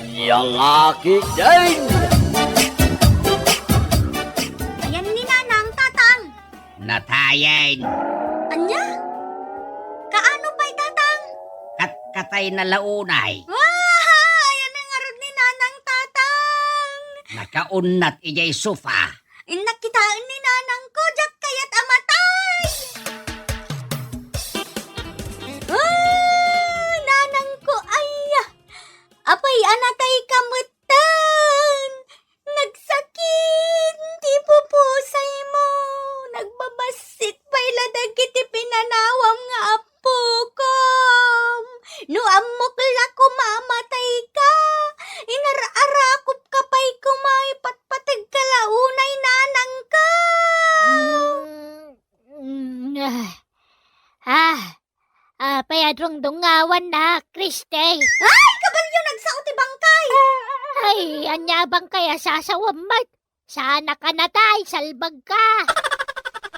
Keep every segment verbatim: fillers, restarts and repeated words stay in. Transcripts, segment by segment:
Yangaki din! Ayan ni Nanang, Tatang! Natayen! Ania? Kaano pay, Tatang? Katkatayna la unay. Wah! Ayan nga ngarud ni Nanang, Tatang! Nakaunnat idiay sofa. Innak kitaen ni Nanang ko, diak kayat a matay! Ah, Nanang ko, ay! Apay a natayka metten? Nagsakit ti pupusaymo. Nagbabassit pay la dagiti pinanawam nga appokom. No ammok la koma a matayka, inar-arakopka pay koma, ipatpategka la unay, Nanangko. Mm, mm, ah, ah, apay a dungdungawannak, Christy? Ay, kabalio, nagsao ti bangkay! Ay, ania a bangkay a sasawam met? Saanak a natay, salbagka!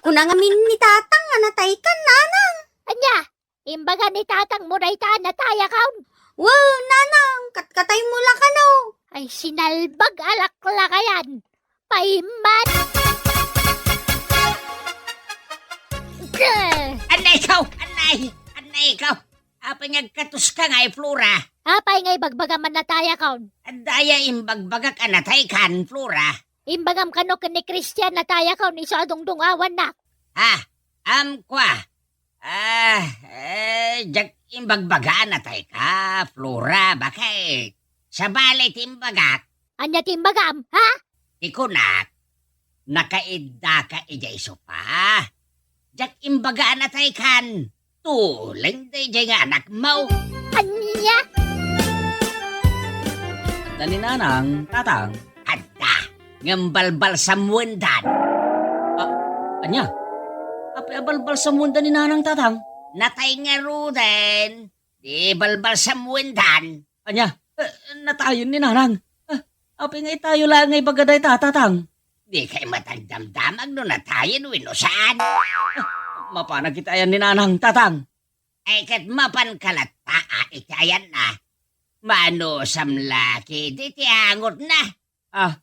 Kuna ngamin ni Tatang a nataykan, Nanang. Ania? Imbaga ni tatangmo dayta a natayakon? Wen, Nanang, katkataymo la kano. Ay, sinalbag a laklakayan! Paimmat! Gah! Annay ikaw! Annay! Annay ikaw! Apay nga agkatoska ngay, Flora? Apay nga ibagbagam a natayakon? Adda aya imbagbagak a nataykan, Flora? Imbagam kano ken ni Christian a natayakon isu a dungdungawannak. Ah, am, kua. Ah, eh, diak imbagbaga a natayka, Flora, baket? Sabali ti imbagak. Ania ti imbagam, ha? Ti kunak, nakaiddaka idiay sopa. Diak imbaga a nataykan, tuleng daydiay nga anakmo. Ania? Adda ni Nanang, Tatang. Adda, ngem balbalsamuendan. Ah, ania? Apay a balbalsamuenda ni Nanang, Tatang? Natay ngaruden, di balbalsamuendan. Ania? Eh, natayen ni Nanang. Ah, apay nga itayo laeng nga ibaga dayta, Tatang? Dikay met agdamdamag no natayen wenno saan. Ah, mapanak iti ayan ni Nanang, Tatang. Ay, ket mapanka latta iti ayanna. Maanusam la ketdi ti angotna. Ah,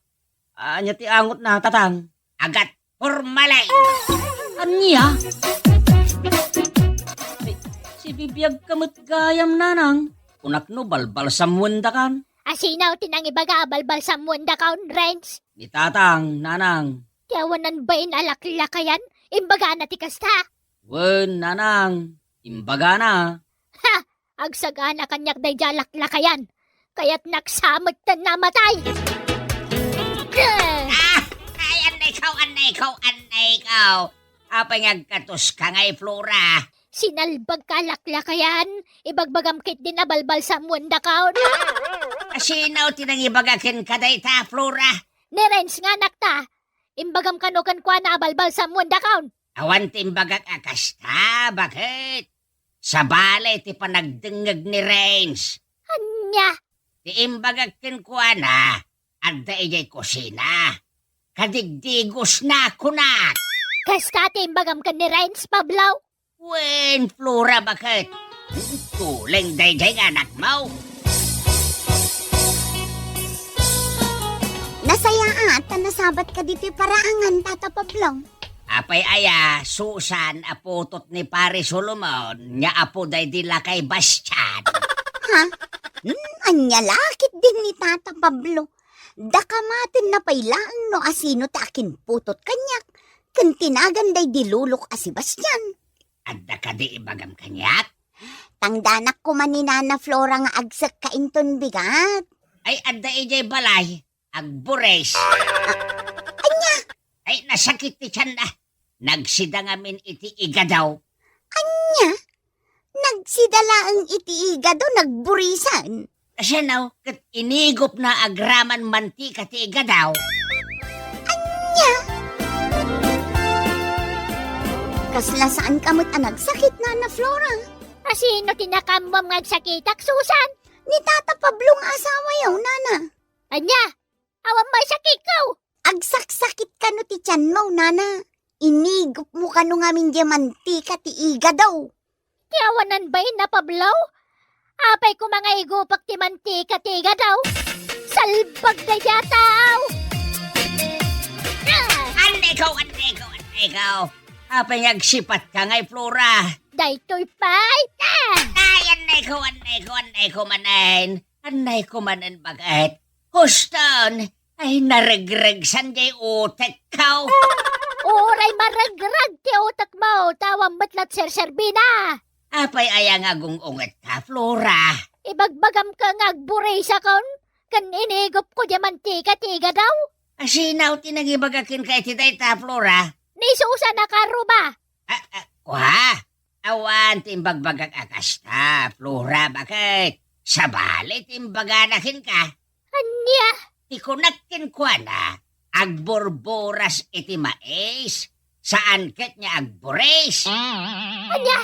ania ti angotna, Tatang? Agat pormalay. Ania? Ay, sibibiagka met gayam, Nanang. Kunak no balbalsamuendakan. Asino ti nangibaga a balbalsamuendakon, Renz? Ni Tatang, Nanang. Ti awanan bain a laklakayan? Imbagana ti kasta? Wen, Nanang. Imbagana. Ha! Agsagana kaniak daydiay a laklakayan. Kayatnak sa metten a matay. Ah! Ay, annay ikaw, annay ikaw, annay ikaw. Apay nga agkatoska ngay, Flora? Sinalbagka a laklakayan. Ibagbagam ketdin a balbalsamuendakon. Asino ti nangibaga kenka dayta, Flora? Ni Renz nga anakta. Imbagam kano kenkuana a balbalsamuendakon. Awan ti imbagak a kasta, baket? Sabali ti panagdengngeg ni Renz. Ania? Ti imbagak kenkuana, adda idiay kusina. Kadigdigosna, kunak. Kasta ti imbagam ken ni Renz, Pablo? Wen, Flora, baket? Tuleng daydiay nga anakmo. Nasayaat ta nasabatka ditoy paraangan, Tata Pablo. Apay aya, Susan, a putot ni Pare Solomon, nga apo daydi lakay Bastian? Ha? Hmm, ania la ketdin ni Tata Pablo? Daka matenna pay laeng no asino ti akinputot kaniak, ken ti nagan daydi lulok a si Bastian. Adda kadi ibagam kaniak? Tangdanak koma ni Nana Flora nga agsekka inton bigat. Ay, adda idiay balay. Agburis. A-, ania? Ay, nasakit ti tianna. Nagsida ngamin iti igado. Ania? Nagsida laeng iti igado, nagburisan? Kasano, ket inigupna agraman mantika ti igado. Ania? Kasla saanka met a nagsakit, Nana Flora? Asino ti nakaammoam nga agsakitak, Susan? Ni Tata Pablo nga asawayo, Nana. Ania? Awan maisakitko. Agsaksakit kano ti tianmo, Nana? Inigupmo kano ngamin diay mantika ti igado? Ti awanan bain a Pablo? Apay koma nga igupak ti mantika ti igadaw? Salbag daydi a tao! Ah! Anneko, anneko, anneko. Apay nga agsipatka ngay, Flora? Daytoy pay. Ah! Ay, anneko, anneko, anneko manen. Anneko manen, baket. Huston, ay, naregregsan jay utekko. Uray maregreg ti utekmo, ta awan met la ti serserbina. Apay aya nga agung-ungetka, Flora? Ibagbagam ka nga agburisakon, ken inigupko diay mantika ti igadaw. Asino ti nangibagak kenka iti dayta, Flora? Ni Susan a Carroma. Ah, ah, kua? Awan ti imbagbagak a kasta, Flora, baket? Sabali ti imbagana kenka. Ania? Ti kunak kenkuana, agburburas iti mais, saan ket nga agburis. Ania?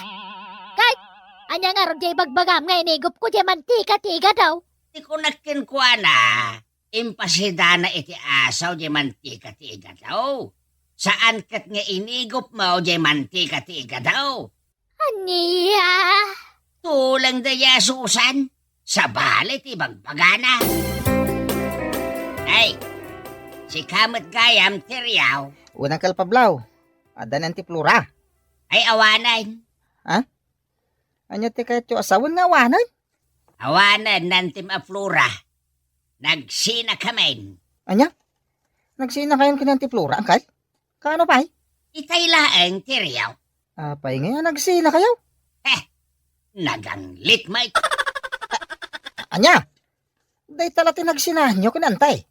Ket ania ngarud ti ibagbagam nga inigupko diay mantika ti igadaw? Ti kunak kenkuana, impasidana iti asaw diay mantika ti igadaw. Saan ket nga inigupmo diay mantika ti igadaw. Ania? Tuleng dayta, Susan. Sabali ti bagbagana. Ay, sika met gayam, Teriaw. Unang kalpablaw. Adda ni Auntie Flora? Ay, awanen. Ha? Ania ti kayatyo a sawen nga awanen? Awanen, Auntie Flora. Nagsinakamin. Ania? Nagsinakayon ken ni Auntie Flora, angkel? Kaano pay? Itay laeng, Teriaw. Apay ngay a nagsinakayo? Eh, naganglit met. Ania? Dayta la ti nagsinaanyo ken ni Auntie?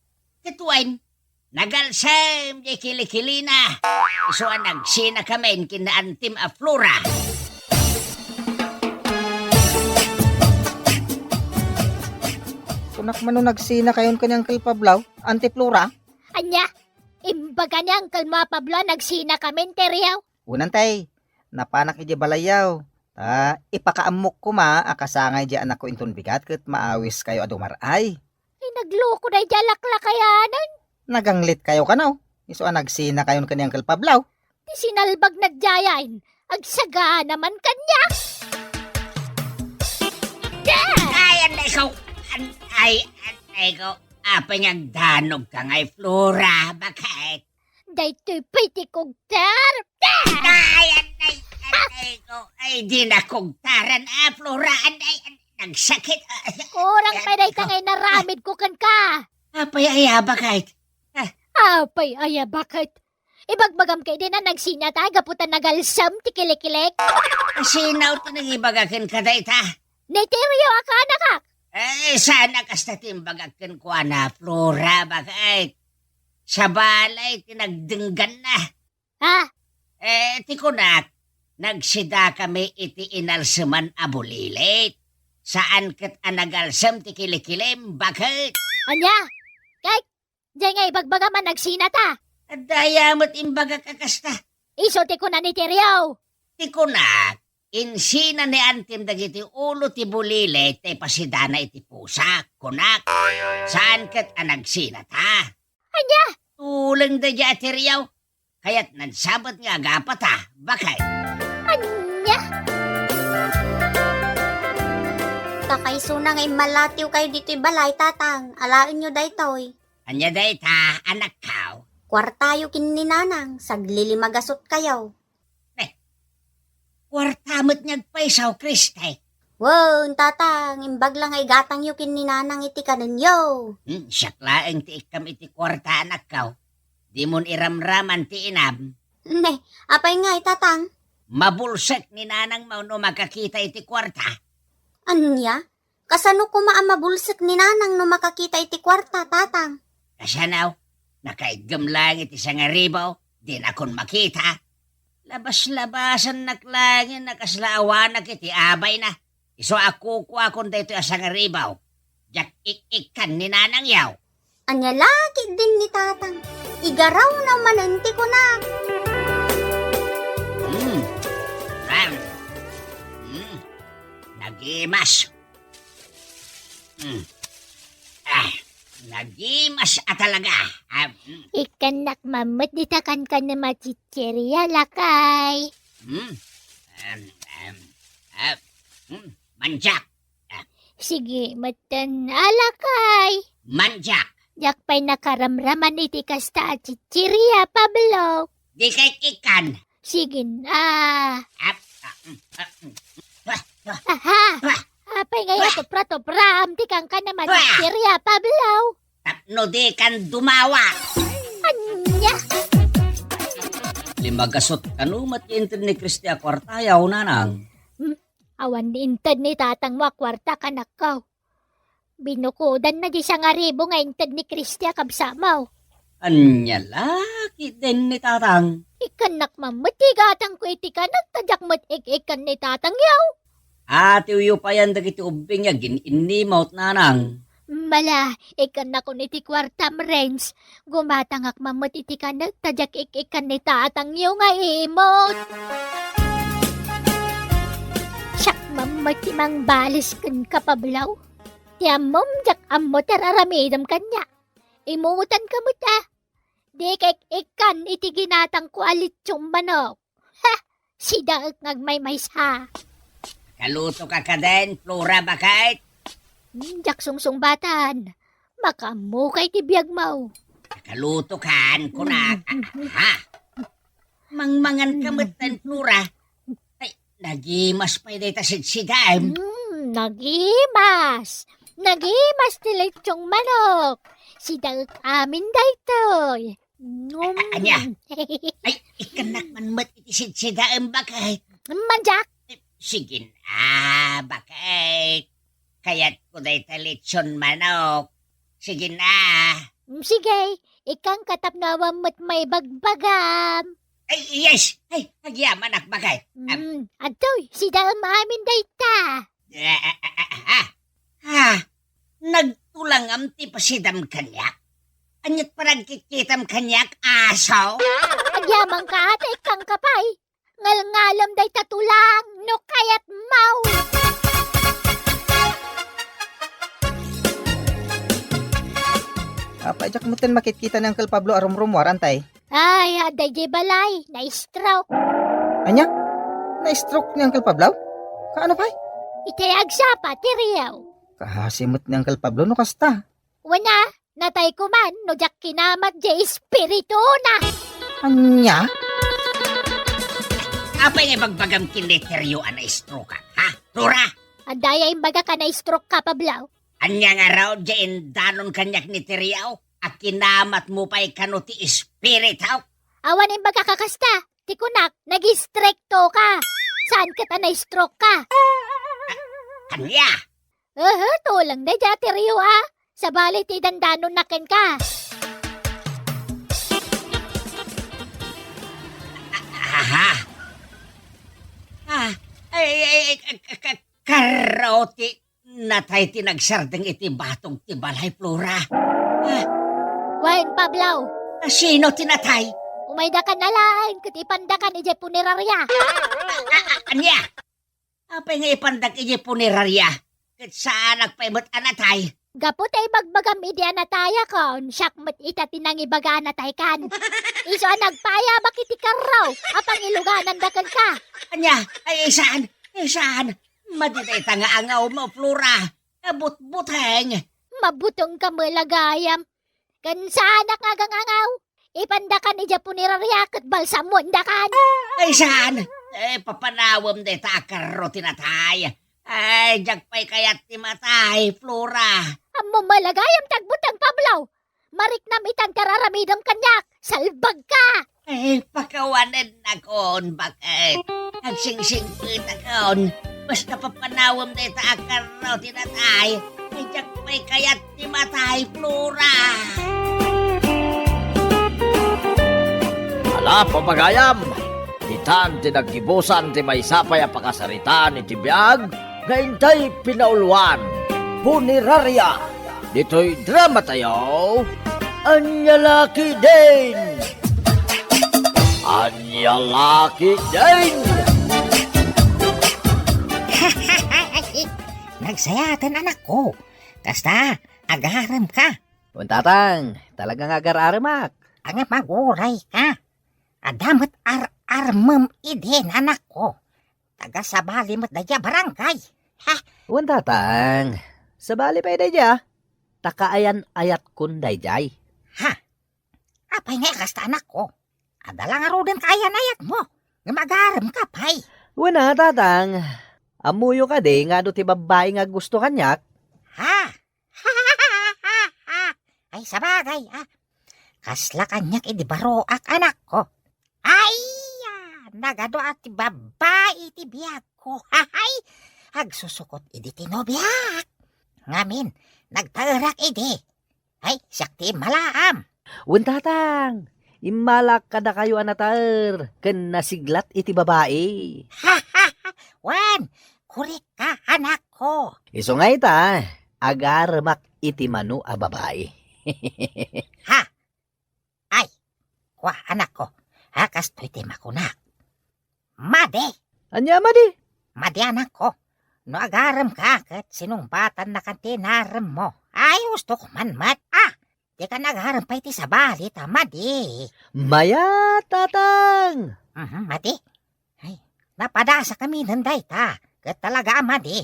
Ket wen, nagalsem diay kilikilina. Isu a nagsinakamin ken ni Auntie a Flora. Kunak man no nagsinakayon ken ni Uncle Pablo, Auntie Flora? Ania? Imbaga ni Uncle mo a Pablo a nagsinakamin, Teriaw? Wen, Auntie, napanak idiay balayyo. Ta ipakaammok koma a kasangay diay anakko inton bigat ket maawiskayo a dumar-ay. Ay, nagloko daydi a laklakayanen. Naganglitkayo kano? Isu a nagsinakayon ken ni Uncle Pablo. Ti sinalbag na diayen, agsagana man kaniak. Ay, anneko! An-, ay, anneko! Apay nga agdanogka ngay, Flora? Baket? Daytoy pay ti kugter. Ay, annay, annay ko. Ay, di na kugtaran, a, Flora. Annay, an-, nagsakit. Kurang pay dayta nga inaramidko kenka. Apay aya, baket? Ah. Apay aya, baket? Ibagbagam ketdi a nagsinata gapu ta nagalsem ti kilikilik. Asino ti nangibaga kenka dayta? Ni Terio a kaanakak. Eh, saan a kasta ti imbagak kenkuana, Flora, baket? Sabali ti nagdengganna. Ha? Eh, ti kunak, nagsidakami iti inalseman a bulilit. Saan ket a nagalsem ti kilikilim, baket? Ania? Kay, diay nga ibagbagam a nagsinata? Adda aya met imbagak a kasta. Isu ti kuna ni Terio. Ti kunak, insina ni Antim dagiti ulo ti bulilit ta ipasidana iti pusak, kunak. Saan ket a nagsinata? Ania? Tuleng daydiay a Terio. Kayatna sa met nga agapata, baket? Ania? Kakaisuna nga immalatiwkayo ditoy balay, Tatang. Alaenyo daytoy. Ania dayta, anakko? Kuartayo ken ni Nanang, saglilimagasutkayo. Eh, kuarta met nga agpayso, Kriste. Wen, Tatang, imbag la nga igatangyo ken ni Nanang iti kanenyo. Hmm, siak laeng ti ikkam iti kuarta, anakko. Dimon iramraman ti inam. Ne, apay ngay, Tatang? Mabulsek ni Nanangmo no makakita iti kuarta. Ania? Kasano koma a mabulsek ni Nanang no makakita iti kuarta, Tatang? Kasano? Nakaidgem laeng iti sangaribu, dinakon makita. Labas-labasannak laeng a kasla awanak iti abayna. Isu a kukuakon daytoy a sangaribu. Diak ik-ikkan ni Nanangyo. Ania la ketdin ni Tatang? Igarawna manen ti kunak. Mm. Am. Mm. Nagimas. Mm. Ah, nagimas a talaga. Ah, mm. Ikkannak man met dita kankanam a chichirya, lakay. Mm. Am, am. Ah, mm. Manyak. Ah. Sige, metten, alakay. Manjak. Diak pay nakaramraman iti kasta a chichiria, Pablo. Dikay ikkan. Sige na. Ap-, ah, mm, ah, mm. Wah, wah. Aha. Wah. Apay nga wah. Tupra-tupraam ti kankana a chichiria, Pablo? Tapno dikan dumawa. Ania? Limagasut kano met inted ni Kristi a kuarta, yaw, nanang. Hmm? Awan inted ni tatangmo a kuarta kanakko. Binukodanna di sangaribu nga inted ni Kristi a kabsatmo. Ania la ketdin ni tatang? Ikkannak man met ti gatangko iti kanak ta diak met ik-ikkan ni tatang, yaw. Atiwyo payen dagiti ubbing nga gin-innimot, nanang. Mala, ikkannakon iti kuartam, Renz. Gumatangak man met iti kanak ta diak ik-ikkan ni tatangyo nga imot. Siak man met ti mangbalis kenka, Pablo. Ti ammom, diak ammo ti ar-aramidem kaniak. Imutanka met a. Dika ik-ikkan iti ginatangko a lechon manok. Ha! Sidaek nga agmaymaysa. Kalutoka kadin, Flora, baket? Hmm, diak sungsungbatan. Makaammokay ti biagmo. Kalutokan, kunak. Mm. Ha? Mangmanganka metten, Flora. Ay, nagimas pay dayta sidsidaem. Hmm, nagimas. Nagimas ti lechon manok. Sidaek amin daytoy. Nom. A-, ania? Ay, ikkannak man met iti sidsidaem, baket. Manjak. Sige na, baket. Kayatko dayta lechon manok. Sige na. Mm, sige, ikkanka tapno awan met maibagbagam. Ay, yes! Ay, agyamanak, baket. Am- Mm, adtoy, sidaem amin dayta. Ah, ah, ah, ah, ah. Ah, nagtulangam ti pasidam kaniak? Aniat panagkitkitam kaniak, aso? Agyamanka, ta ikkanka pay. Ngalngalem dayta tulang no kayatmo. Apay, diak metten makitkita ni Uncle Pablo a rumrumuar, antay. Ay, adda idiay balay, na-stroke. Ania? Na-stroke ni Uncle Pablo? Kaano pay? Itay agsapa ti riaw. Kaasi met ni Uncle Pablo no kasta. Wen a, natay koman no diak kinamat diay espirituna. Ania? Apay nga ibagbagam ken ni Terio a na-stroke-ak, ha? Flora! Adda aya imbagak a na-stroke-ka, Pablo? Ania ngarud diay indanon kaniak ni Terio a kinamatmo pay kano ti espirituk? Awan imbagak a kasta. Ti kunak, nag-istriktoka. Saan ket a na-stroke-ka? Ania? Aha, tulang daydiay a Terio a. Sabali ti dandanonna kenka. Aha. Ah, ay, ay, ay, ka-, ka-, ka-, karo ti natay ti nagsardeng iti batog ti balay, Flora. Ah. Wen, Pablo. A, sino ti natay? Umaydakan alaen ket ipandakan idiay puneraria. A-, a-, ania? Apay nga ipandak idiay puneraria? Ket saanak pay met a natay. Gapu ta ibagbagam idi a natayakon, siak met ita ti nangibaga a nataykan. Isu a nagpaayabak iti karro a pangilugananda kenka. Ania? Ay, saan? Ay, saan? Madi dayta nga angawmo, Flora. Abutbuteng. Mabutengka met la gayam. Ken saanak nga agangangaw. Ipandakan idiay puneraria ket balsamoendakan. Ay, saan? Eh, papanawem dayta a karro ti natay. Ay, diak pay kayat ti matay, Flora. Ammom met la gayam ti agbuteng, Pablo. Mariknam itan ti ar-aramidem kaniak. Salbagka! Eh, pakawanennakon, baket. Agsingsingpetakon. Basta papanawem dayta a karro ti natay. Ay, diak pay kayat ti matay, Flora. Ala, papagayam, ditan ti naggibusan ti maysa pay a pakasaritaan iti biag nga intay pinauluan, Puneraria. Ditoy drama tayo, Ania la ketdin? Ania la ketdin? Nagsayaten, anakko. Kasta, agararemka. Wen, tatang, talaga nga agar-aremak. Ania, maguray ka. Adda met ar-armem idin, anakko. Taga-sabali met daydiay a barangay. Ha? Wen, tatang. Sabali pay daydiay, a. Ta kaayan-ayatkon daydiay. Ha? Apay nga kasta, anakko? Adda la ngaruden kaayan-ayatmo. Ngem agaremka pay. Wen a, tatang. Ammoyo kadi nga adu ti babbai nga aggusto kaniak? Ha? Ay, sabagay, ah. Kasla kaniak idi baroak, anakko. Ay, ah, nagadu a ti babbai ti biagko. Hay, agsusukot idi ti nobiak. Ngamin, nagtaerak idi. Ay, siak ti immalaam. Wen, tatang, immalaak kadakayo a nataer ken nasiglat iti babai. Wen, korek ka, anakko. Isu nga ita, agaremak iti mano a babai. Ha? Ay, kua, anakko. Ha, kastoy ti makunak. Madi. Ania madi? Madi, anakko. No agaremka ket sinungbatannakan ti inaremmo. Ay, husto koma met. Ah, dika agarem pay ti sabali ta madi. Mayat, tatang. Mhm, madi. Ay, napadasakami dayta. Ket talaga a madi.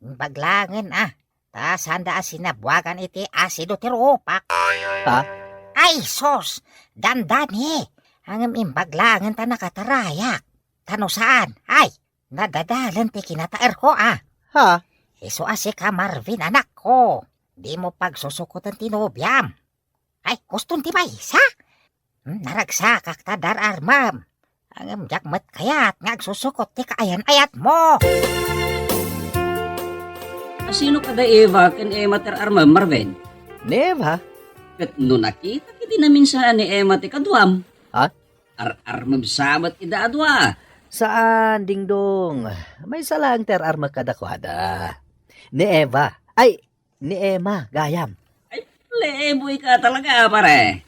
Imbag laengen, ah. Ta saanda a sinabuagan iti asido ti rupak. Ha? Ay, sus! Dandani! Ngem imbag laengen ta nakatarayak. Ta no saan, ay, nadadalen ti kinataerko, ah. Ha? Isu a sika, Marvin, anakko. Dimo pagsusukoten ti nobiam. Ay, kuston ti maysa? Hmm, naragsakak ta dar-armem. Ngem diak met kayat nga agsusukot ti kaayan-ayatmo. Asino kada Eva ken Emma ti ar-armem, Marvin? Ni Eva? Ket no nakitak idi naminsan a ni Emma ti kaduam. Ha? Ar-armem sa met ida a dua. Saan, Dingdong. Maysa laeng ti ar-armek kadakuada. Ni Eva. Ay, ni Emma, gayam. Ay, playboy ka talaga, pare.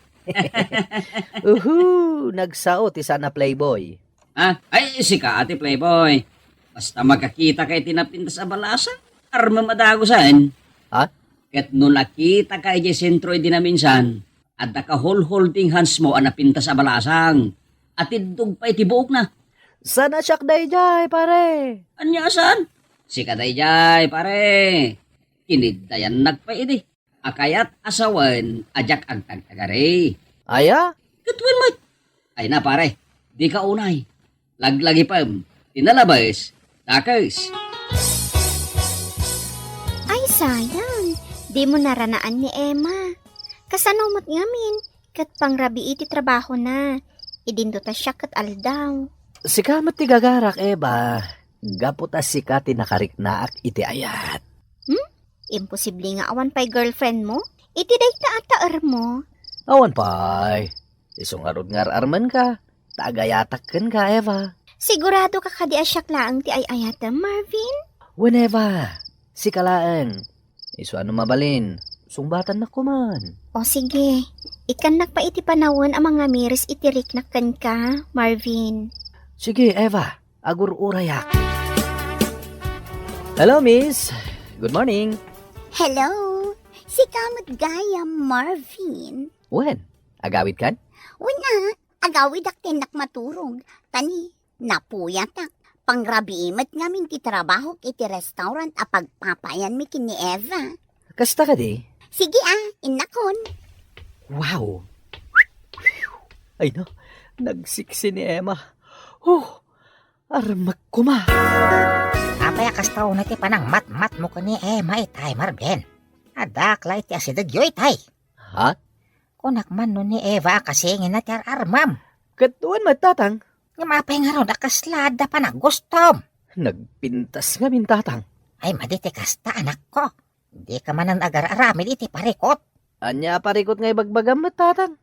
Uhu, nagsao ti saan a playboy. Ah, ay, sika ti playboy. Basta makakita ka iti napintas a balasang, armem a dagusen. Ha? Ket no nakita ka idiay sentro idi naminsan, adda ka hol-holding hands mo a napintas a balasang. Atiddog pay ti buokna. Saan a siak daydiay, pare? Ania saan? Sika daydiay, pare. Kiniddayannak pay idi a kayat a sawen a diak agtagtagari. Aya? Ket wen met. Ay na, pare, dika unay. Laglagipem ti nalabes, dakes. Ay, sayang. Dimo naranaan ni Emma. Kasano met ngamin? Ket pangrabii ti trabahona. Idinto ta siak ket aldaw. Sika met ti gagarak, Eva. Gapu ta sika ti nakariknaak iti ayat. Hmm? Imposible nga awan pay girlfriend mo? Iti dayta a taermo? Awan pay. Isu ngarud nga ar-armenka, ta agayatak kenka, Eva. Sigurado ka kadi a siak laeng ti ay-ayatem, Marvin? Wen, Eva, sika laeng. Isu a no mabalin, sungbatannak koman. O sige, ikkannak pay iti panawen a mangamiris iti riknak kenka, Marvin. Sige, Eva, agur-urayak. Hello, miss. Good morning. Hello. Sika met gayam, Marvin. Wen, agawidkan? Wen a, agawidak ti innak maturog. Ta ni, napuyatak. Pangrabii met ngamin ti trabahok iti restaurant a pagpapayanmi ken ni Eva. Kasta kadi? Sige a, innakon. Wow! Ay no, nagsiksi ni Emma. Huh! Armek koma. Apay a kasta unay ti panangmatmatmo ken ni Emma itay, Marvin? Addaak la iti asidegyo itay. Ha? Kunak man no ni Eva a kasinginna ti ar-armam. Ket wen met, tatang. Ngem apay ngarud a kasla adda panagustom? Nagpintas ngamin, tatang. Ay, madi ti kasta, anakko. Dika manen agar-aramid iti parikut. Ania a parikut nga ibagbagam met, tatang?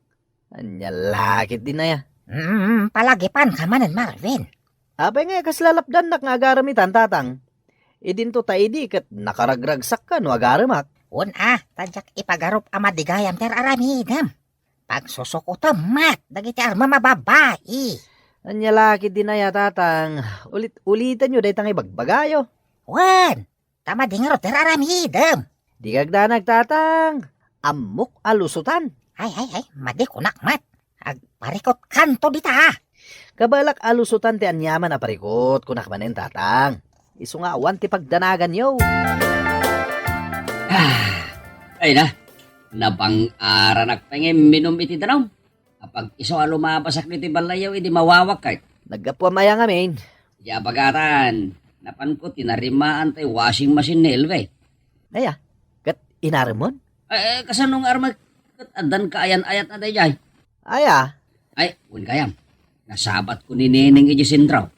Ania la ketdin aya? Mm, palagipanka manen, Marvin. Apay nga kasla lapdannak nga agarem itan, tatang? Idinto ta idi ket nakaragragsakka no agaremak. Wen a, ta diak ipagarup a madi gayam ti ar-aramidem. Pagsusukotem met dagiti armem a babbai. Ania la ketdin aya, tatang? Ulit-ulitenyo dayta nga ibagbagayo. Wen, ta madi ngarud ti ar-aramidem. Dika agdanag, tatang. Ammok a lusotan. Ay, ay, ay, madi kunak met. Agparikutkanto dita, a. Kabalak a lusotan ti aniaman a parikut, kunak manen, tatang. Isu nga awan ti pagdanaganyo. Ah, ay na, nabang-aranak pay nga imminum iti danum. Apag isu a lumabasak ditoy ballayyo idi mawawak kay. Naggapuam aya ngamin? Diay abagatan, napanko tinarimaan tay washing machine ni Elve. Aya, ket inaremon? Eh, kasano nga armek ket addan kaayan-ayatna daydiay? Aya? Ay, wen gayam, nasabatko ni Neneng idiay sentro.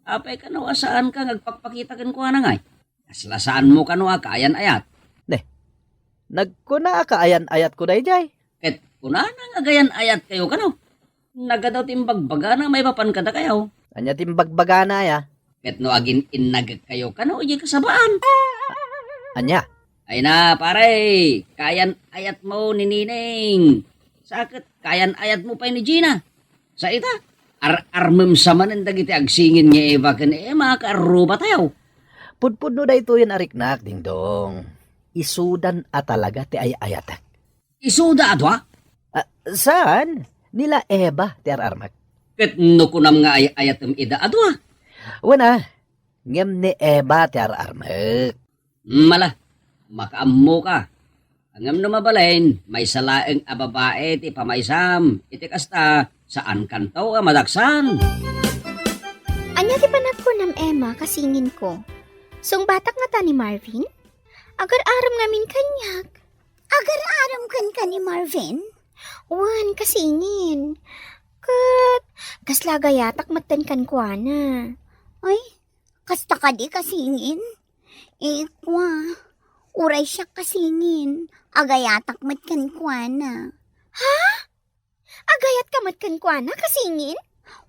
Apay kano a saanka nga agpakpakita kenkuana ngay? Kasla saanmo kano a kaayan-ayat? Ne, nagkuna a kaayan-ayatko daydiay. Ket kunana nga agayan-ayatkayo kano? Nagadaw ti imbagbagana maipapan kadakayo. Ania ti imbagbagana aya? Ket no agin-innagekkayo kano idiay kasabaan? Ania? Ay na, pare, kaayan-ayatmo ni Neneng. Sa ket kaayan-ayatmo pay ni Gina. Sa ita, ar-armem sa manen dagiti agsingin nga Eva ken Emma, kaarrubatayo. Pudpudno daytoyen a riknak, Dingdong. Isudan a talaga ti ay-ayatek. Isuda a dua? Ah, saan? Ni la Eva ti ar-armek. Ket no kunam nga ay-ayatem ida a dua? Wen a, ngem ni Eva ti ar-armek. Mala, makaammoka. Ngem no mabalin, maysa laeng a babai ti pamaysam. Iti kasta, saankanto a madaksan. Ania ti panagkunam, Emma, kasinginko? Sungbatak ngata ni Marvin? Agar-arem ngamin kaniak. Agar-arem kenka ni Marvin? Wen, kasingin. Ket, kasla agayatak metten kenkuana. Ay, kasta kadi, kasingin? Ikua, uray siak, kasingin, agayatak met kenkuana. Ha? Agayatka met kenkuana, kasingin?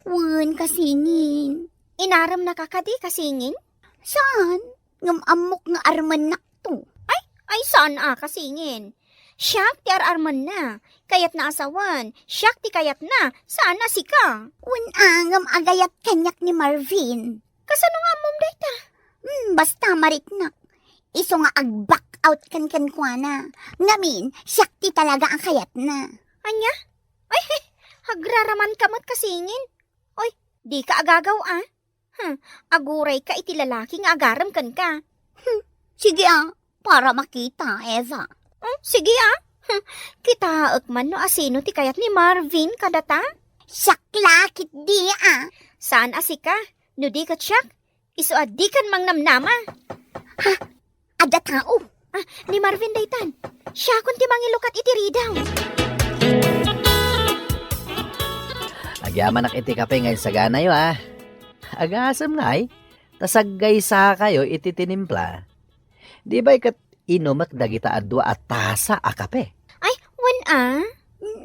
Wen, kasingin. Inaremnaka kadi, kasingin? Saan? Ngem ammok nga armennakto. Ay, ay, saan a, kasingin? Siak ti ar-armenna. Kayatna a sawen, siak ti kayatna, saan a sika. Wen a, ngem agayat kaniak ni Marvin. Kasano nga ammom dayta? Hmm, basta mariknak. Isu nga ag-back out ken kenkuana. Ngamin, siak ti talaga a kayatna. Ania? Ay, agraramanka met, kasingin. Oy, dika agagaw a. Hmm, agurayka iti lalaki nga agarem kenka. Hmm, sige a, para makita, Eva. Hmm, sige a. Hmm, kitaek man no asino ti kayat ni Marvin kadata. Siak la ketdi a. Saan a sika? No di ket siak, isu a dikan mangnamnama. Ha? Adda tao? Ah, ni Marvin daytan. Siakon ti mangilukat iti ridaw. Agyamanak iti kape nga insaganayo, a. Agasem ngay, ta saggaysakayo iti tinimpla. Di bay ket inumek dagita a dua a tasa a kape? Ay, wen a.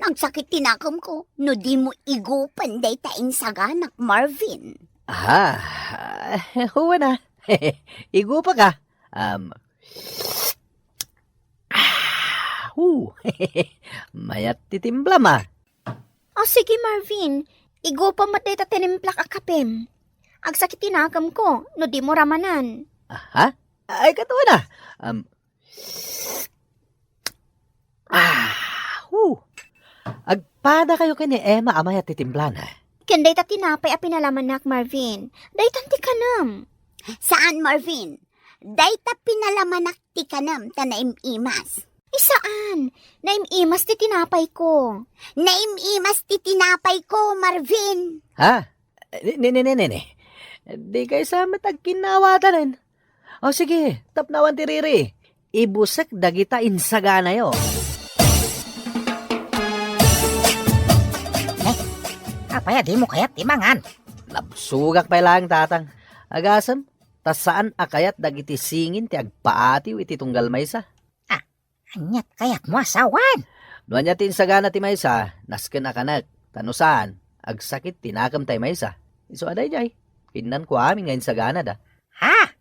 Nagsakit ti nakemko no dimo igupen dayta insaganak, Marvin. Ah, wen a. Igupek a. Um, ah, hu. Mayat ti timplam a. O, sige, Marvin. Igupem met dayta tinimplak a kapem. Agsakit ti nakemko no dimo ramanan. Aha? Ay, ket wen a. Um, ah, hu. Agpadakayo ken ni Emma a mayat ti timplana. Ken dayta tinapay a pinalamannak, Marvin. Daytan ti kanem. Saan, Marvin? Dayta pinalamanak ti kanem ta naim-imas. Isaan, naim-imas ti tinapayko. Naim-imas ti tinapayko, Marvin. Ha? Ni, ni, ni, ni, ni, ni. Di kaysa met agkinnawatanen. O sige, tapno awan ti riri. Ibusek dagita insaganayo. Eh, apay a dimo kayat ti mangan? Nabsogak pay laeng, Tatang. Agasem, ta saan a kayat dagiti singin ti agpaatiw iti tunggal maysa. Ah, ania ti kayatmo a sawen? No ania ti insagana ti maysa, nasken a kanek. Ta no saan, agsakit ti nakem tay maysa. Isu a daydiay, kinnanko amin nga insaganada. Ha?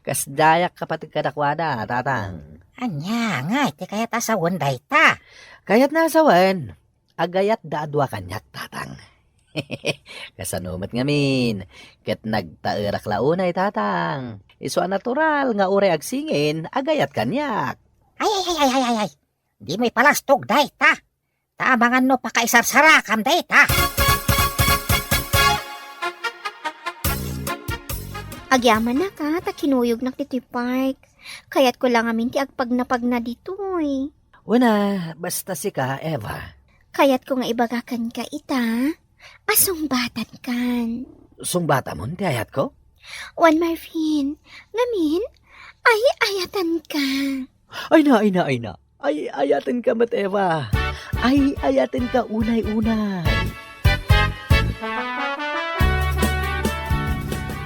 Kasdiayak kapateg kadakuada, Tatang. Ania ngay ti kayat a sawen dayta? Kayatna a sawen, agayatda a dua kaniak, Tatang. Kasano met ngamin, ket nagtaerak la unay, Tatang. Isu a natural nga uray agsingin, agayat kaniak. Ay, ay, ay, ay, ay, ay, ay. Dimo ipalastog dayta. Ta amangan no pakaisarsarakam dayta. Agyamanak a, ta kinuyognak ditoy park. Kayatko la ngamin ti agpagnapagna ditoy. Wen a, basta sika, Eva. Kayatko nga ibaga kenka ita a sungbatankan. Sungbatamon ti ayatko? Wen, Marvin, ngamin, ay-ayatanka. Ay na, ay na, ay na. Ay-ayatenka met, Eva. Ay-ayatenka unay-unay.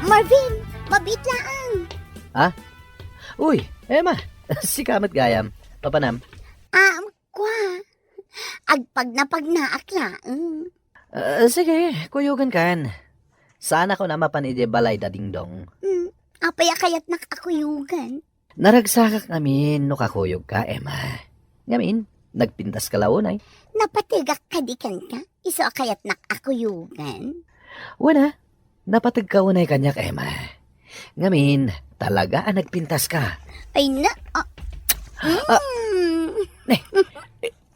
Marvin, mabiit laeng. Ha? Uy, Emma. Sika met gayam. Papanam? Ah, kua. Agpagnapagnaak laeng. Ah, sige, kuyogenkan. Saan ako na mapan idiay balay da Dingdong? Hmm, apay a kayatnak a kuyogan? Naragsakak ngamin no kakuyogka, Emma. Ngamin, nagpintaska la unay. Napategak kadi kenka? Isu a kayatnak a kuyogan? Wen a, napategka unay kaniak, Emma. Ngamin, talaga a nagpintaska. Ay na, ah, Ah. mm. Eh,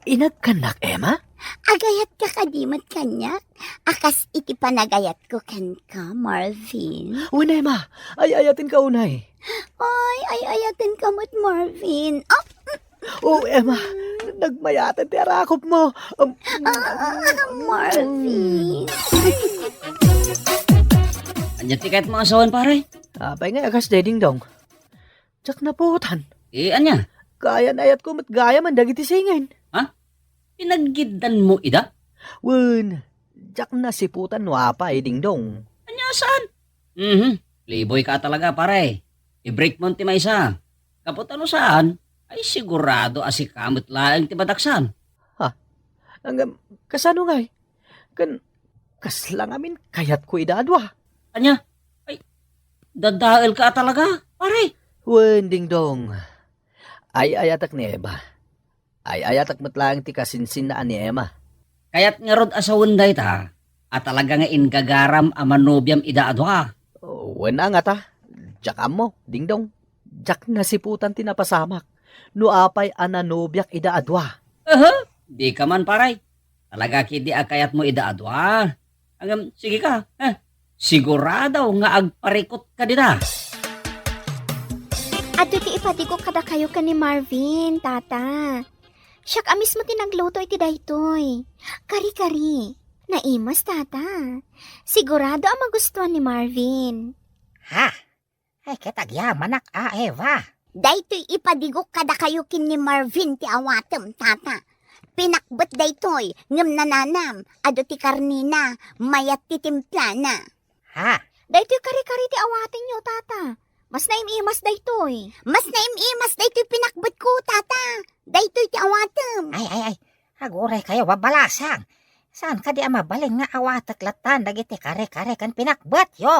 inagkanak, Emma? Agayatka kadi met kaniak? A kas iti panagayatko kenka, Marvin. Wen, Emma, ay-ayatenka unay. Ay, ay-ayatenka met, Marvin. Ah, Oh, Emma, nagmayatan ti arakopmo. Um, ah, Marvin. Ania ti kayatmo a sawen, pare? Apay nga a kas daydiay, Dingdong? Diak naputan. Eh, ania? Kayan-ayatko met gayamen dagiti singin. Ha? Pinaggiddanmo ida? Wen, diak nasiputan no apay, Dingdong. Ania saan? Mhm. Playboy ka talaga, pare. I-break mo ti maysa. Gapu ta no saan, ay sigurado a sika met laeng ti madaksan. Ha? Ngem, kasano ngay? Ken, kasla ngamin kayatko ida a dua. Ania? Ay, dadael ka talaga, pare. Wen, Dingdong. Ay-ayatek ni Eva. Ay-ayatek met laeng ti kasinsinna a ni Emma. Kayat ngarud a sawen dayta, a talaga nga ingagaram a manobiam ida a dua. Oh, wen a ngata, diak ammo, Dingdong. Diak nasiputan ti napasamak. No apay a nanobiak ida a dua. Aha, dika man, pare. Talaga ketdi a kayatmo ida a dua. Ngem, sige ka, eh. Sigurado nga agparikut ka dita. Adu ti ipadigok kadakayo ken ni Marvin, tata. Siak a mismo ti nagluto iti daytoy. Kari-kari. Naimas, tata. Sigurado a magustuhan ni Marvin. Ha? Ay, ket agyamanak a, Eva. Daytoy ipadigok kadakayo ken ni Marvin ti awatem, tata. Pinakbet daytoy, ngem nananam, adu ti karnina, mayat ti timplana. Ha? Daytoy kari-kari ti awatenyo, tata. Mas naim-imas daytoy. Mas naim-imas daytoy pinakbetko, tata. Daytoy ti awatem. Ay, ay, ay. Aguray kayo, babalasang. Saan kadi a mabalin nga awatek latta dagiti kare-kare ken pinakbetyo?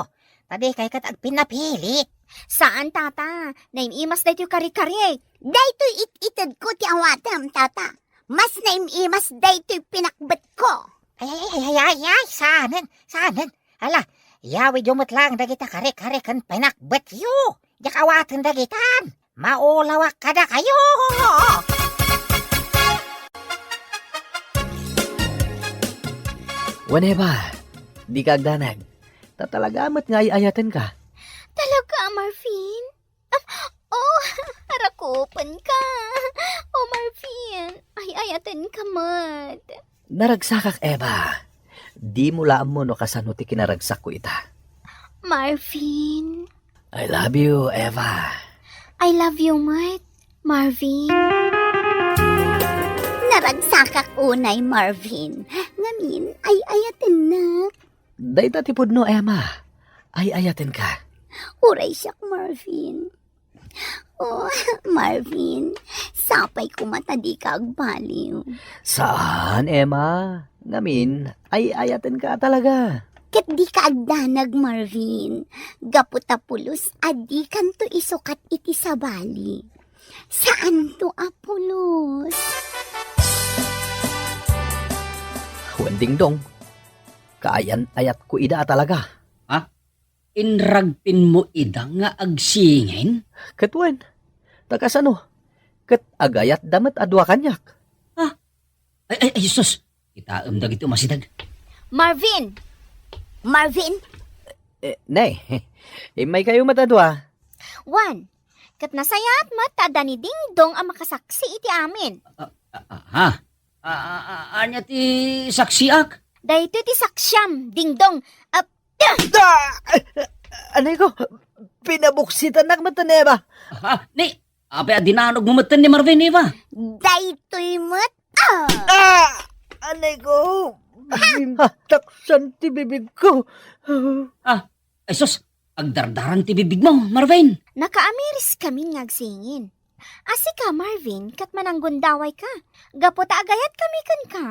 Ta dikay ket agpinnapilit. Saan, tata. Naim-imas daytoy kare-kare. Daytoy it-itedko ti awatem, tata. Mas naim-imas daytoy pinakbetko. Ay, ay, ay, ay, ay, ay, saanen, saanen. Ala, yawidyo met laeng dagiti kare-kare ken pinakbetyo. Diak awaten dagitan. Maulawak kadakayo! Wen, Eva, dika agdanag. Ta talaga met nga ay-ayatenka. Talaga, Marvin? Ah, oh, arakupenka. Oh, Marvin, ay-ayatenka met. Naragsakak, Eva. Dimo la ammo no kasano ti kinaragsakko ita. Marvin. I love you, Eva. I love you met, Marvin. Naragsakak unay, Marvin. Ngamin, ay-ayatennak. Dayta ti pudno, Emma. Ay-ayatenka. Uray siak, Marvin. Oh, Marvin, sapay koma ta dika agbaliw. Saan, Emma? Ngamin, ay-ayatenka talaga. Ket dika agdanag, Marvin. Gapu ta pulos a dikanto isukat iti sabali. Saanto a pulos. Wen, Dingdong, kaayan-ayatko ida a talaga. Ha? Inragpinmo ida nga agsingin? Ket wen, ta kasano? Ket agayatda met a dua kaniak. Ha? Ay, ay, ay, sus! Kitaem dagiti umasideg. Marvin! Marvin! Eh, ne, Immaykayo met a dua. Wen, ket nasayaat met ta adda ni Dingdong a makasaksi iti amin. Ah, ah, ah, ha? Ah, ah, ah, ania ti saksiak? Daytoy ti saksiam, Dingdong. Ah, Da! Anay ko, pinabuksitannak met ni Ema. Ha? Ni, apay a dinanogmo metten ni Marvin, Eva? Daytoy met, ah! Ah! Anay ko, bintaksan ti bibigko. Ah, ay sus, agdardaran ti bibigmo, Marvin. Nakaamiriskamin nga agsingin. A sika, Marvin, ket mananggundawayka. Gapu ta agayatkami kenka,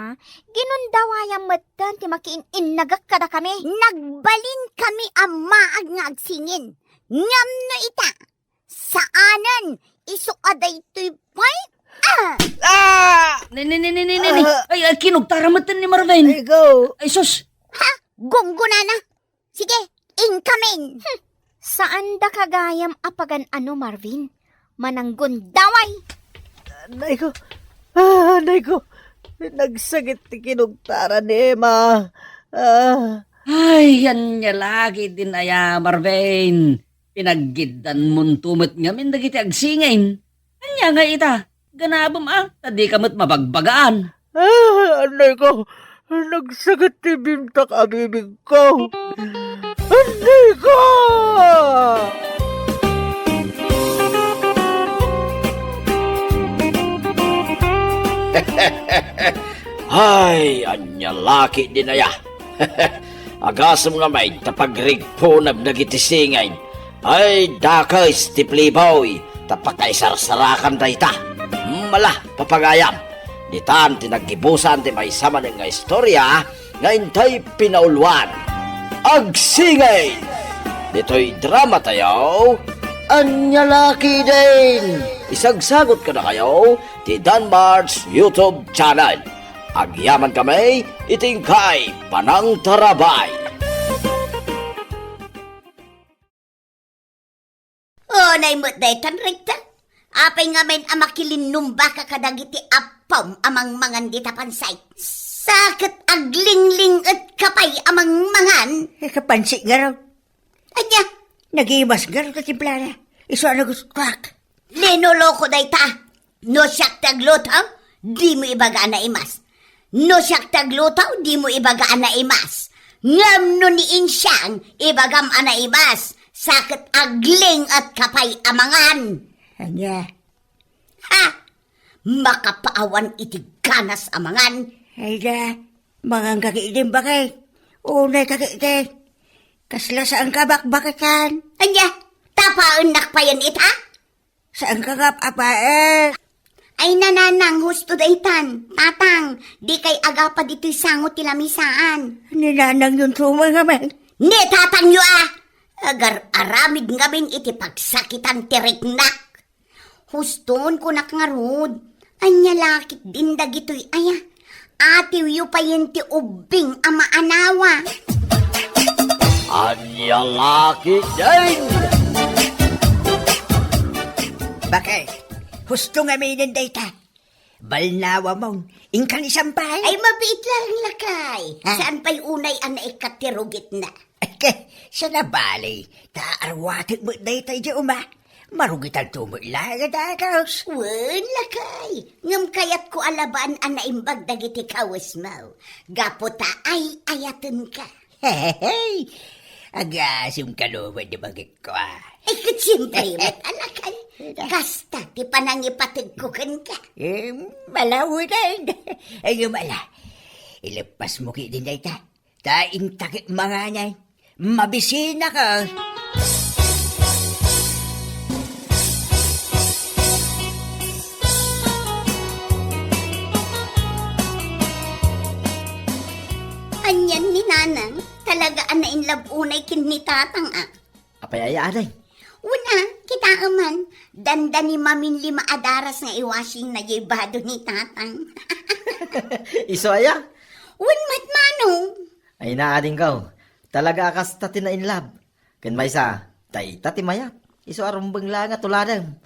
ginundawayam metten ti makiin-innagek kadakami. Nagbalinkami a maag nga agsingin. Ngem no ita, saanen, isu a daytoy pay? Ah! Ah! Ni, ni, ni, ni, ni, ni, ni. Ah! Ay, ay, kinugtara metten ni Marvin. Ay, go. Ay, sus. Ha? Gunggonana? Sige, inkamin! Hmm. Saandaka gayam a pagan-ano, Marvin. Mananggundaway! Anay ko. Ah, anay ko. Nagsakit ti kinugtara ni Ema. Ah. Ay, ania la ketdin aya, Marvin. Pinaggiddanmonto met ngamin dagiti agsingin. Ania nga ita? Ganabem a, ta dika met mabagbagaan. Ah, anay ko, nagsakit ti bintak a bibigko. Anay ko! Ay, ania la ketdin aya. Agasem ngamin ta pagrigpunem dagiti singin. Ay, dakes ti playboy, ta pakaisarsarakan dayta. Mala, papagayam, ditan ti naggibusan ti maysa manen nga istorya nga intay pinauluan. Agsingin! Ditoy drama tayo, Ania la ketdin! Isagsagot kadakayo ti Danmar's YouTube channel. Agyaman kami iti inkay panangtarabay. Unay met daytan, Rita. Apay ngamin a makilinnumbaka kadagiti appom a mangmangan dita pansay? Sa ket aglingling-etka pay a mangmangan? Eh, kapansit ngarud. Ania? Nagimas ngarud a timplada. Isu a nagustuak. Linoloko dayta. No siak ti agluto, dimo ibaga a naimas. No siak ti agluto, dimo ibaga a naimas. Ngem no ni Insiang, ibagam a naimas. Sa ket agling-etka pay a mangan. Ania? Ha? Makapaawan iti ganas a mangan. Ay da, manganka ketdin, bakay. Unayka ketdin. Kasla saanka bakbakitan. Ania? Tapaennak payen ita? Saanka nga ap-apaek? Ay, nanang, husto daytan. Tatang, dikay agapa ditoy sango ti lamisaan. Ni nanangyon tumo ngamin. Ni tatangyo a! Agar-aramid ngamin iti pagsakitan ti riknak. Huston, kunak ngarud. Ania la ketdin dagitoy aya? Atiwyo payen ti ubbing a maanawa. Ania la ketdin? Bakit? Husto ngaminen dayta. Balnawamon, inkan isan pay? Ay, mabiit laeng, lakay. Ha? Saan pay unay a naikkat ti rugitna? Siya na bali, ta arwatek met dayta idiay uma. Marugitanto met laeng a dagus. Wen, lakay, ngem kayatko a labaan a naimbag dagiti kawesmo. Gapu ta ay-ayatenka. Hey! Agasem ka laeng ti bagikko, a. Ay, ket siempre met, a, lakay. Kasta ti panangipategko kenka. Eh, malawiden. Ay, mala. Ileppasmo ketdin dayta. Ta inta ket manganen. Mabisinaka. Anian ni Nanang, talaga a nainlove unay ken ni Tatang, a. Apay aya, ading? Wen a, kitaem man, dandani maminlima a daras nga i-washingna diay bado ni Tatang. Isu aya? Wen met, manong. Ay, naadingko. Talaga a kasta ti nainlove. Ken maysa, dayta ti mayat. Isu a rumbeng laeng a tuladem.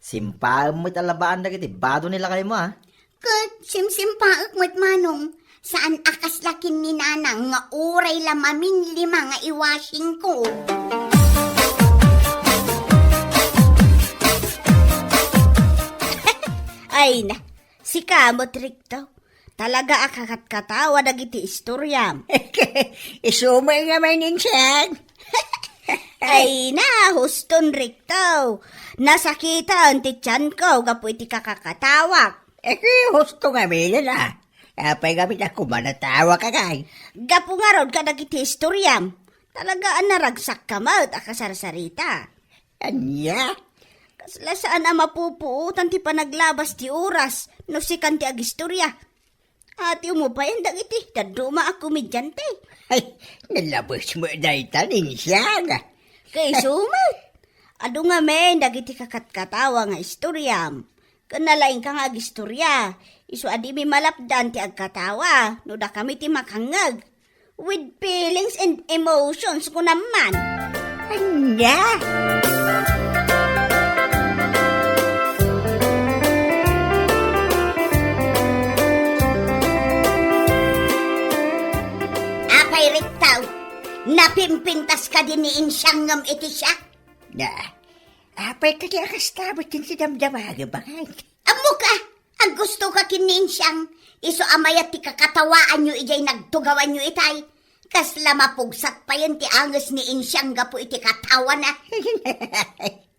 Simpaem met a labaan dagiti bado ni lakaymo, a. Ket simsimpaek met, manong, saan a kasla ken ni Nanang nga uray la maminlima nga i-washingko. Ay na, sika met, Riktaw. Talaga a kakatkatawa dagiti istoriam. Isu met ngamin, Insiang. Ay na, huston, Riktaw. Nasakitan ti tianko gapu iti kakakatawak. Eh, husto ngamin a. Apay ngamin a kumanatawak, agay? Gapu ngarud kadagiti istoriam. Talaga a naragsakka met a kasarsarita. Ania? Kasla saan a mapupuotan ti panaglabas ti oras no sikan ti agistorya. Atiwmo payen dagiti dadduma a komedyante. Ay, nalabes met dayta, Insiang. Kaisu met. Adu ngamin dagiti kakatkatawa nga istoriam. Ken nalaingka nga agistorya, isu a dimi malapdan ti agkatawa no dakami ti makangngeg. With feelings and emotions, kunam man. Ania? Apay, Riktaw, napimpintas kadi ni Insiang ngem iti siak? Na, apay kadi a kasta met ti damdama, baket? Ammok a, aggustoka ken ni Insiang, isu a mayat ti kakatawaanyo idiay nagtugawanyo itay. Kasla mapugsat payen ti anges ni Insiang gapu iti katawana.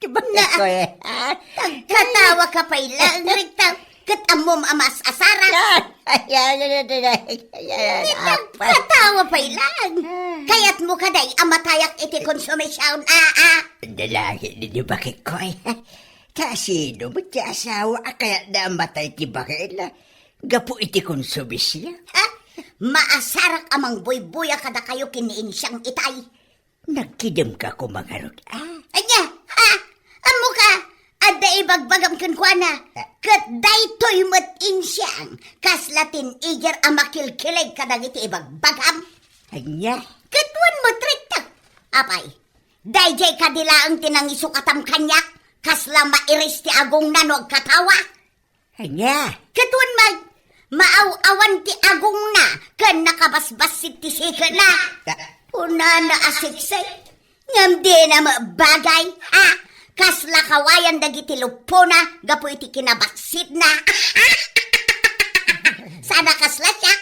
Ti bakit Na, ko, eh, ha? Agkatawaka pay laeng, Riktaw. Ket ammom a maas-asarak. Ay, ay, ay, ay, ay, ay, ay, ay, Riktaw, apay. Katawa pay laeng. Ah. Kayatmo kadi a matayak iti konsumision, ah, ah. Dalagi ni, ni bakit ko, eh. Ta sino met ti asawa a kayatna a matay ti baketna gapu iti konsumision? Ha? Maasarak a mangbuybuya kadakayo ken ni Insiang itay. Nagkidemka koma ngarud, a? Ania? Ha? Ammok a, adda ibagbagam kenkuana. Ah. Ket daytoy met, Insiang, kasla teenager a makilkileg kadagiti ibagbagam. Ania? Ket wen met, Riktaw. Apay, daydiay kadi laeng ti nangisukatam kaniak, kasla mairis ti agongna no agkatawa. Ania? Ket wen met, maaw-awan ti agongna ken nakabasbassit ti siketna. Ah. Kunana a siksik, ngem dina met bagay, ha? Kasla kawayan dagiti luppona gapu iti kinabassitna. Saan a kasla siak,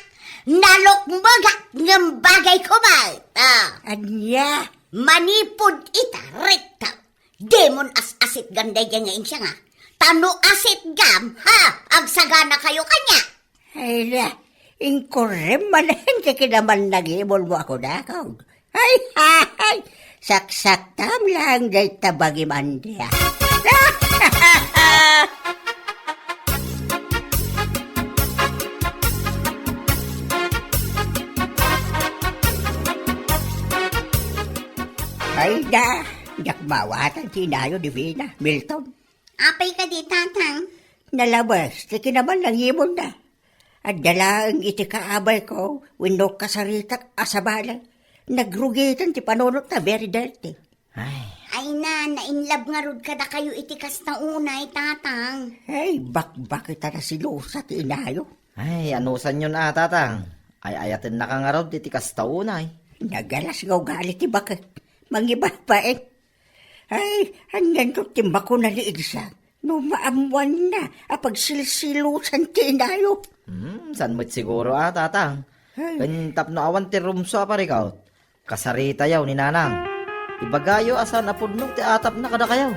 nalukmegak ngem bagay koma. Ah. Ania? Manipud ita, Riktaw. Dimon as-asitgan daydiay nga Insiang a. Ta no asitgam, ha, agsaganakayo kaniak. Ay na, inkurrem manen ti kinamannangimulmo a kunakon. Ay, ay, ay, saksaktam laeng dayta bangim, Andrea. Ay da, diak maawatan ti inayo ni Vina, Milton. Apay kadi, Tatang? Nalabes ti kinamannangimulna. Adda laeng iti kaabayko wenno kasaritak a sabali. Nagrugiten ti panunotna, very dirty. Ay. Ay na, nainlab ngarud kadakayo iti kasta unay, Tatang. Ay, bakbakit a nasilusa ti inayo. Ay, anusanyon a, Tatang. Ay-ayatennaka ngarud iti kasta unay. Nagalas nga ugali ti baket. Mangibabain. Ay, anianto ti makuna ni Insiang no maammuanna a pagsilsilusan ti inayo? Hmm, saan met siguro a, Tatang. Ay. Ken tapno awan ti rumsua a parikut, kasaritayo ni Nanang. Ibagayo a saan a pudno ti atapna kadakayo.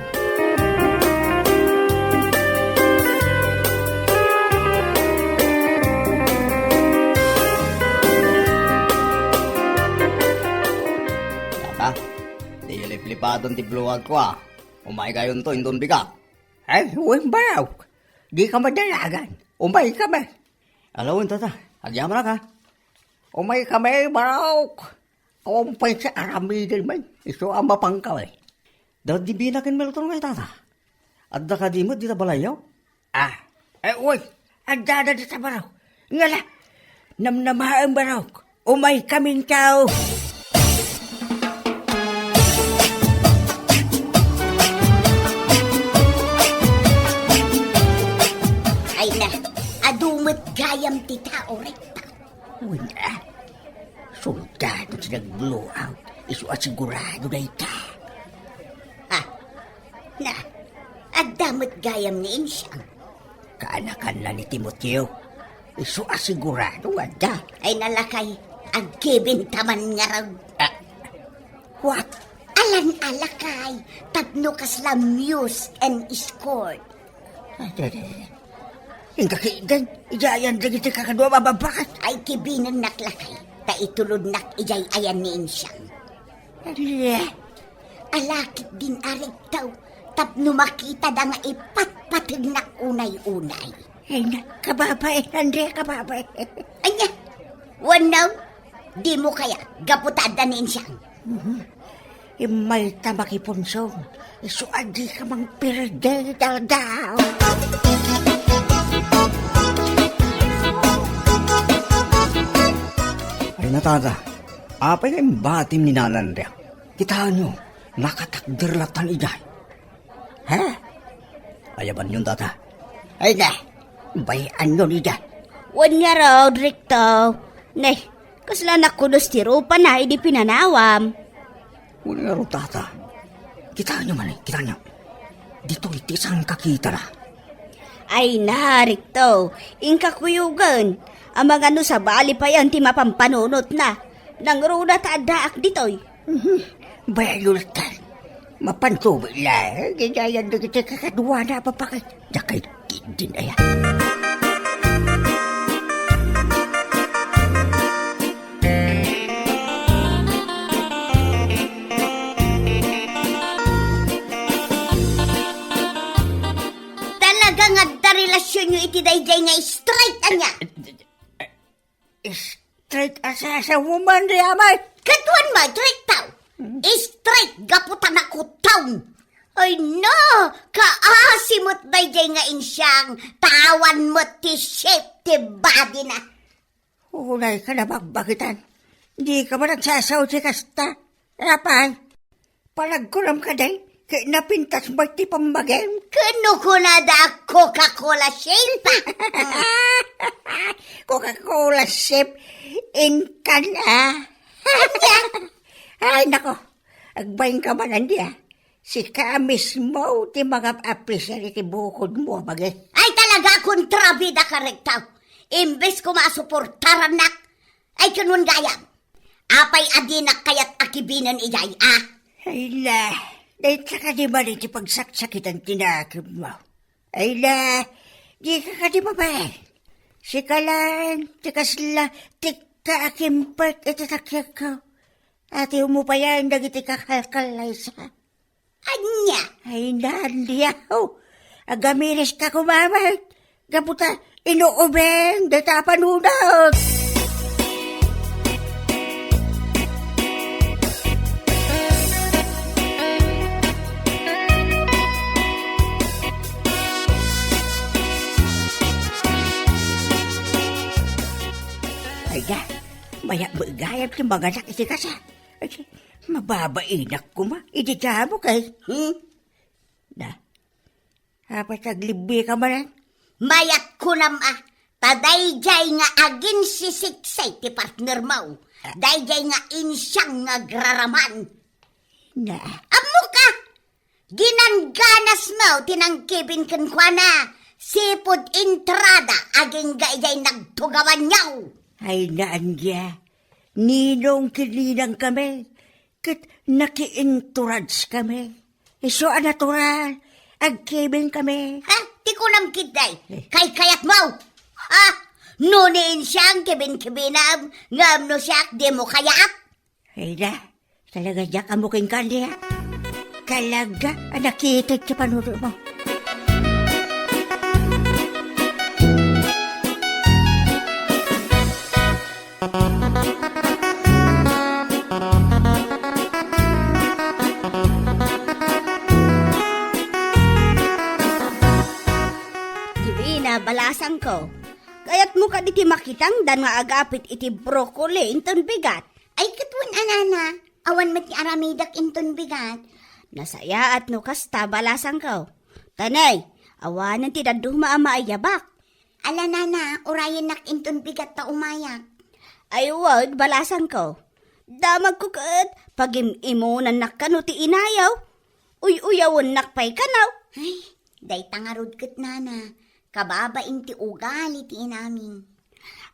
Tata, di liplipaton ti blowout ko a. Umaykayonto inton bigat. Ay, wen, Barok. Dika madalagan. Umaykami. Ala wen, Tata. Agyamanak a. Umaykami, Barok. Awan pay ti aramiden man. Isu a mapangkami. Dagiti Vina ken Milton ngay, Tata. Adda kadi met dita balayyo? Ah, eh, uy, adda dita, Barok. Ngala, namnamaen, Barok. Umaykamin tao. Ay na, adu met gayam ti tao, Rek. Wen a, soldado ti nag-blowout. Isu a sigurado dayta. Ah, na, adda met gayam ni Insiang. Anakanna ni Timoteo. Isu a sigurado nga adda. Ay, lakay, agkibin ta man ngarud. Ah, what? Alan a, lakay, tapno kasla muse and escort. Ay, dede. Inka kiden, idiayan dagiti kakadua a babakbaket. Ay, kibinennak, lakay, ta itulodnak idiay ayan ni Insiang. Ala, ala ketdin a riktaw, tapno makitada nga ipatpategnak unay-unay. Ay, na, kababain, Andrea, kababain. Ania? Wenno, dimo kayat, gapu ta adda ni Insiang? Mhm. Immay ta makipunsong, isu a dika mangperde iti aldaw. Ay, na, tata, apay nga imbatim ni Nana Andrea? Kitaenyo, nakatakder lattan idiay. Ha? Ayabanyon, tata. Ay, na, bay-anyon ida. Wen ngarud, riktaw. Ne, kasla nakudos ti rupana idi pinanawam. Wen ngarud, tata. Kitaenyo manen, kitaenyo. Ditoy ti saan kakitana. Ay, na, riktaw. Inka kuyogen. Amangan no sabali payen ti mapampanunotna. Nangruna ta addaak ditoy. Mhm. Bayat lattan. Mapanto met la, eh. Didiayan dagiti kakaduana a babakbaket. Dakay din aya. Talaga nga adda relasionyo iti daydiay nga straight, ania? Straight as a, as a woman, di amay. Ket wen met, riktaw. Hmm. Straight gapu ta nakutong. Ay na, kaasi met daydiay nga Insiang, ta awan met ti shape ti body na. Unay ka nabagbagitan. Di ka ba nagsasao ti kasta? Apay? Panagkunam kadi, ket napintas met ti pammagim. Ket no kunada, Coca-Cola shape. Coca-Cola shape, inkan, ah. Ay, nako. Agbain ka man, Andy, ah. Sika mismo ti mangap-apisar iti bukodmo a bagi. Ay, talaga, kontrabida ka, riktaw. Imbes koma a suportarannak, ay, kunwan gayam. Apay a dinak kayat a kibinen idiay, a? Ay la, dayta kadi man iti pagsaksakitan ti nakemmo. Ay la, dika kadi mabain. Sika laeng ti kasla tikka a kimpek iti takkiagko. Ati umupayan dagiti kakalkallaysa. Ania? Ay, Nadia, oh. Agamiris ka kumamet. Gapu ta inuubing dayta a panunot. Ay, da, mayat met gayam ti manganak iti kasta. Ay, mababainak koma iti damo kay. Hmm? Da. Apay ta aglibbi ka manen? Mayat kunam a, ta daydiay nga aginsisiksay ti partnermo. Ah. Daydiay nga Insiang nga agraraman. Na. Ammok a, ginangganasmo ti nangkibin kenkuana, sipud entrada agingga idiay nagtugawanyo. Ay, Nadia, ninong ken ninang kami, ket nakiinturadskami. Isu a natural, agkibin kami. Ha? Ti kunam ketdi, eh, kaykayatmo? Ha? No ni Insiang kibin-kibinam, ngem no siak, dimo kayat? Ay da, talaga diak ammo kenka, Andy, ha? Talaga a nakited ti panunotmo. Divina, balasangko. Kayatmo kadi ti makitangdan nga agapit iti broccoli inton bigat? Ay, ket wen a, nana, awan met ti aramidek inton bigat. Nasayaat no kasta, balasangko. Ta ne, awanen ti dadduma a maayabak. Ala, nana, urayennak inton bigat ta umayak. Ay, wen, balasangko. Damagko ket pagim-imonannak kano ti inayaw. Uy-uyawennak pay kano. Ay, dayta ngarud ket, nana. Kababain ti ugali ti inami.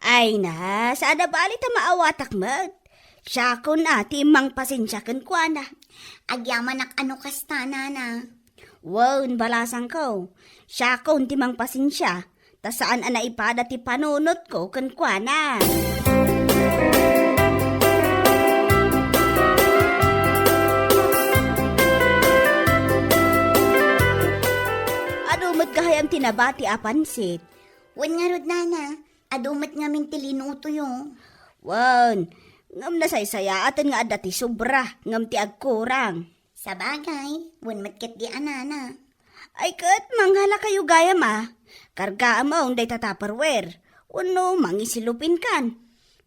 Ay na, saan a bali ta maawatak met. Siakon a ti mangpasensia kenkuana. Agyamanak a no kasta, nana. Wen, balasangko. Siakon ti mangpasensia, ta saan a naipada ti panunotko kenkuana. Adu met gayam ti nabati a pansit. Wen ngarud, nana, adu met ngamin ti linutoyo. Wen, ngem nasaysayaaten nga adda ti sobra, ngem ti agkurang. Sabagay, wen met ketdi a nana. Ay ket, mangalakayo gayam a. Kargaam dayta Tupperware. Wenno mangiselopinkan.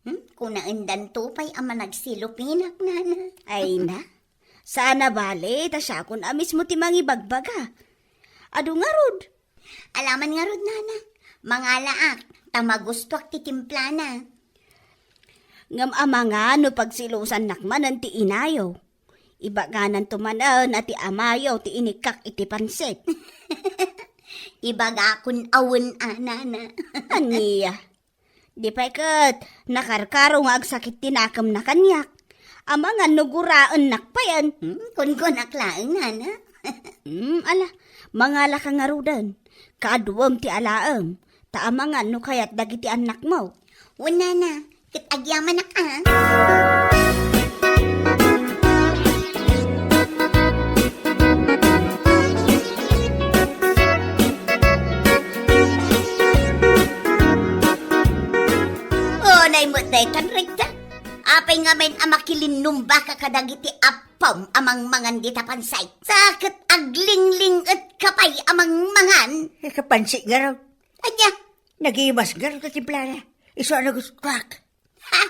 Hmm? Kunaendanto pay a managselopinak, nana. Ay na. Saan a bali, ta siakon a mismo ti mangibagbaga. Adu ngarud. Alaman ngarud, nana. Mangalaak, ta magustuak ti timplana. Ngem amangan no pagselosannak manen ti inayo. Ibagananto manen a ti amayo ti inikkak iti pansit. Ibagakon a wen a, nana. Ania? Di pay ket nakarkaro nga agsakit ti nakemna kaniak. Amangan no guraennak payen. Hmm, kunkunak laeng, nana. Hmm, ala, mangalaka ngaruden. Kaaduem ti alaem, ta amangan no kayat dagiti annakmo. Wen, nana, ket agyamanak a. Unay met daytan, Recta. Apay ngamin a makilinnumbaka kadagiti appom a mangmangan dita pansit? Sa ket aglingling-etka pay a mangmangan? Ika pansit ngarud. Ania? Nagimas ngarud ti timplana. Isu a nagustuak. Ha?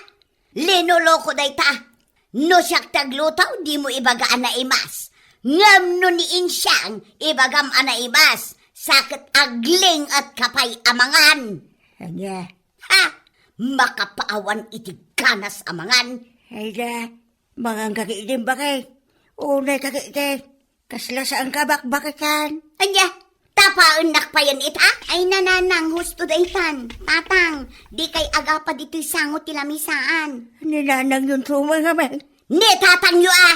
Linoloko dayta. No siak ti agluto, dimo ibaga a naimas. Ngem no ni Insiang, ibagam a naimas. Sa ket agling-etka pay a mangan. Ania? Ha? Makapaawan iti ganas a mangan. Ay da, mangan ka ket imbagak. Unay ka ket, kasla saan ka bakbakitan. Ania? Tapaennak payen ita? Ay, nanang, husto daytan. Tatang, dikay agapa ditoy sango ti lamisaan. Ni nanang yun tumay ngamin. Ni tatang yu a!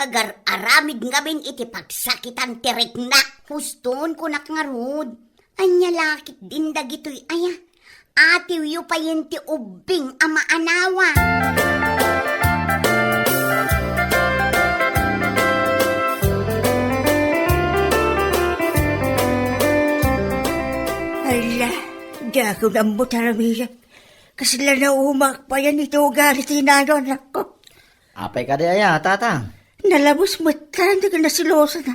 Agar-aramid ngamin iti pagsakitan ti rikna. Huston, kunak ngarud. Ania la ketdin dagitoy aya? Atiwyo payen ti ubbing a maanawa. Ala, diak ammo ti aramidek. Kasla naumak payen iti ugali ti inanakko. Apay kadi aya, tatang? Nalabos met ta ti kinaselosana.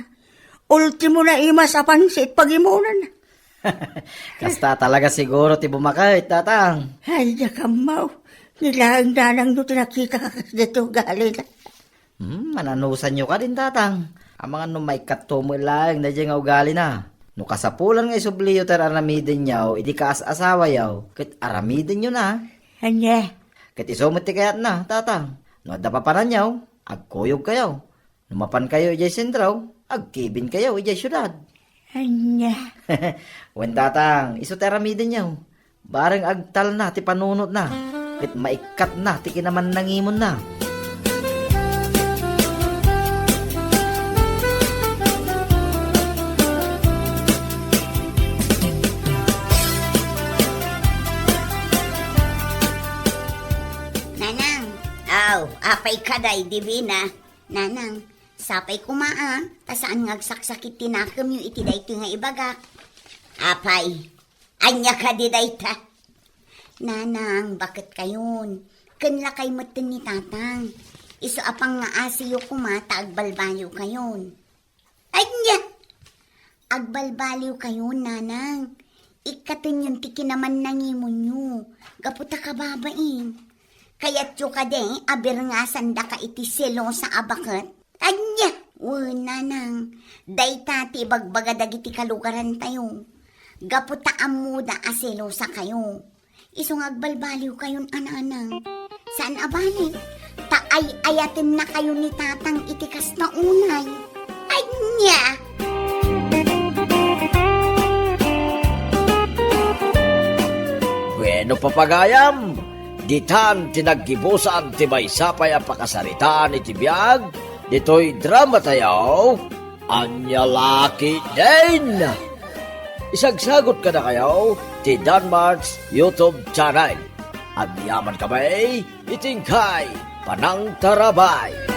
Ultimo naimas a pansit pagimuna. Kasta talaga siguro ti bumaket, tatang. Ay, diak ammo. Ni laeng nanangyo ti nakitaka kasdiay ti ugalina. Hmm, mananusanyo kadin, tatang. Amangan no maikkatto met laeng daydiay nga ugalina. No kasapulan nga isubliyo ti ar-aramidenyo idi kaas-asawayo, ket aramidenyo na. Ania? Ket isu met ti kayatna, tatang. No adda papananyo, agkuyogkayo. No mapankayo idiay sentro, agkibinkayo idiay siudad. Ania? Wen, tatang, isu ti aramidenyo. Bareng agtalna ti panunotna, ket maikkatna ti kinamannangimonna. Nanang. Aw, apay kadi, Divina? Nanang, sapay koma a, ta saan nga agsaksakit ti nakemyo iti daytoy nga ibagak. Apay, ania kadi dayta? Nanang, baketkayon. Ken lakay metten ni tatang. Isu a pangngaasiyo koma ta agbalbaliwkayon. Ania? Agbalbaliwkayon, nanang. Ikkatenyon ti kinamannangimonyo. Gapu ta kababain. Kayatyo kadi a birngasandaka iti selosa a baket? Ania? Wen, nanang. Dayta ti ibagbaga dagiti kalugarantayo. Gapu ta ammoda a selosakayo. Isu nga agbalbaliwkayon a nanang. Saan a bali, ta ay-ayatennakayo ni tatang iti kasta unay. Ania? No papagayam, ditan ti naggibusan ti maysa pay a pakasaritaan iti biag ditoy drama tayo, Ania La Ketdin. Isagsagot kadakayo ti Danmart's YouTube channel. Agyaman kami iti inkay panangtarabay.